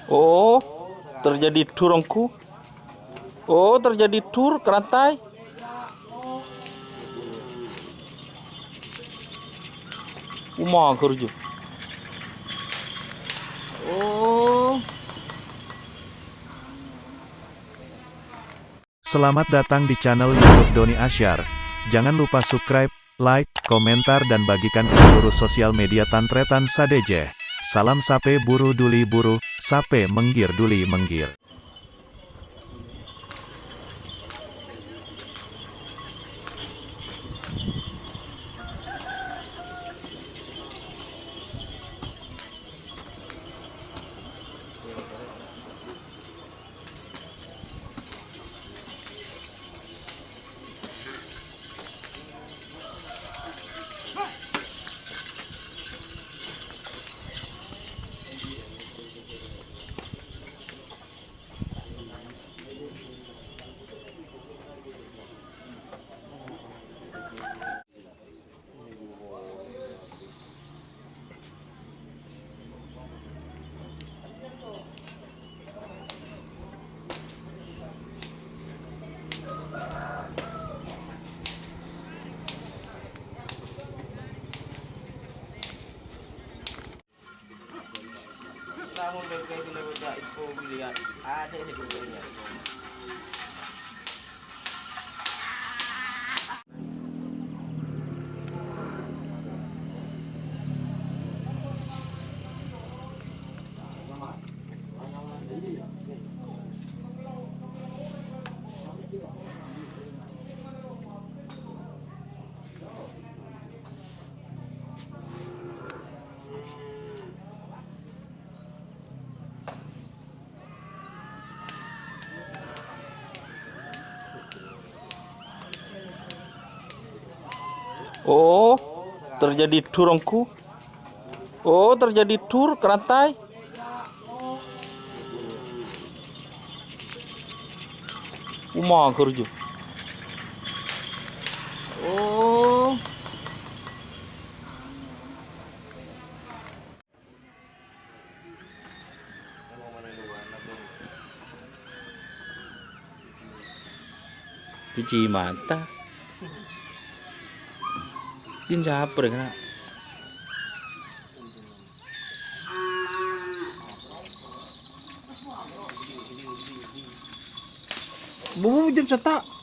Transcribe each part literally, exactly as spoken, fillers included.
Oh, terjadi dur ongghu. Oh, terjadi dur ke lantai. Uma kerja. Oh. Selamat datang di channel YouTube Doni Asyar. Jangan lupa subscribe, like, komentar dan bagikan ke seluruh sosial media Tan Tretan sadhâjâ. Salam sapè buru duli buru, sapè menggir duli menggir. Oh, terjadi dur ongghu. Oh, terjadi dur ke lantai. Uma kerja. Oh. Cuci mata. Din saper kena. Bubu jam satu.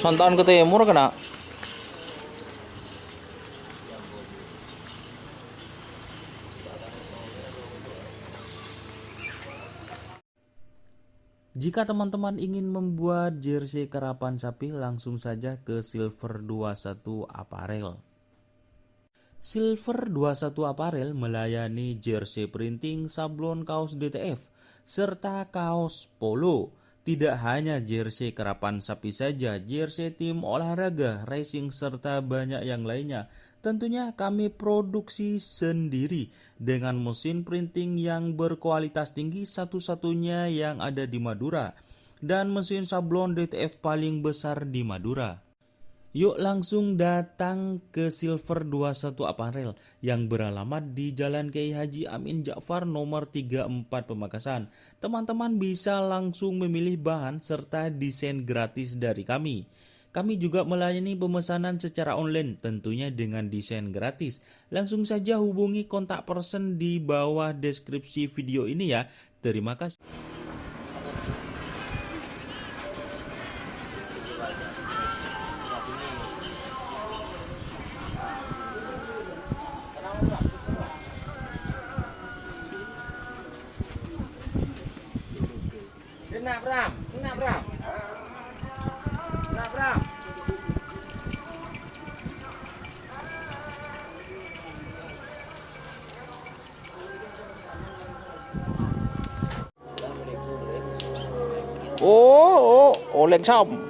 Santaan ke timur kena. Jika teman-teman ingin membuat jersey karapan sapi, langsung saja ke Silver dua satu Apparel. Silver dua satu Apparel melayani jersey printing, sablon kaos D T F, serta kaos polo. Tidak hanya jersey karapan sapi saja, jersey tim olahraga, racing, serta banyak yang lainnya. Tentunya kami produksi sendiri dengan mesin printing yang berkualitas tinggi, satu-satunya yang ada di Madura, dan mesin sablon D T F paling besar di Madura. Yuk langsung datang ke Silver dua satu Apparel yang beralamat di Jalan Kiai Haji Amin Ja'far nomor tiga empat Pamekasan. Teman-teman bisa langsung memilih bahan serta desain gratis dari kami. Kami juga melayani pemesanan secara online, tentunya dengan desain gratis. Langsung saja hubungi kontak person di bawah deskripsi video ini ya. Terima kasih. Kena, Bram. Kena, Bram. Kena, Bram. Oh, oh, oleng sam.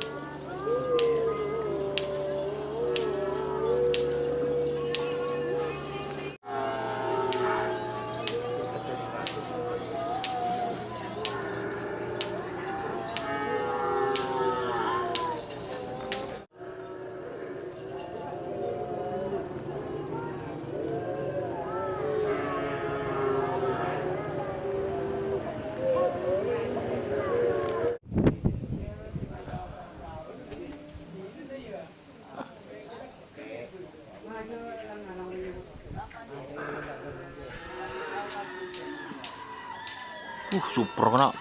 Uh, super kena.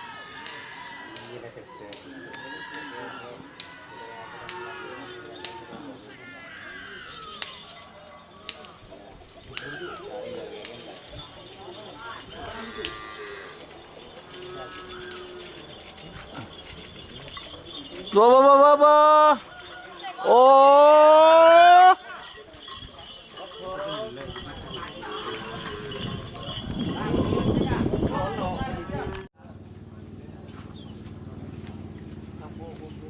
Wah, wah, wah, wah, wah. Oh.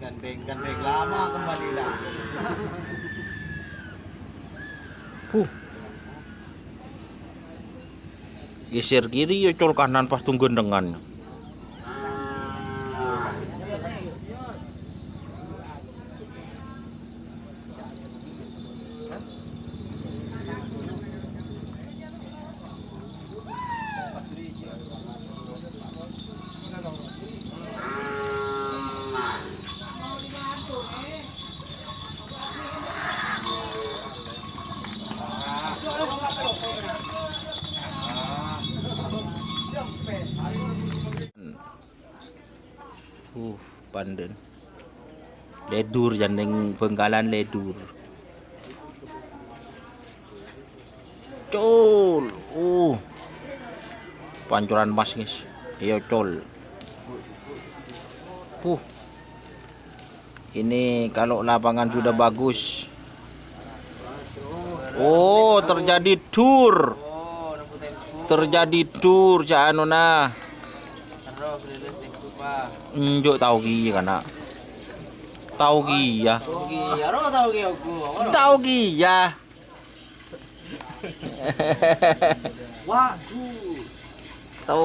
Gandeng-gandeng lama kembali dah. Huh. Geser kiri ya col kanan pas tunggu dengan. Uh, panden. Ledur, jandeng Bangkalan ledur. Col. Uh. Pancoran emas, guys. Iya, col. Puh. Ini kalau lapangan sudah bagus. Oh, terjadi dur. Terjadi dur, cak anu nah. Enjuk tau kiye kana. Tau kiye. Tau kiye. Tau kiye. Waduh. Tau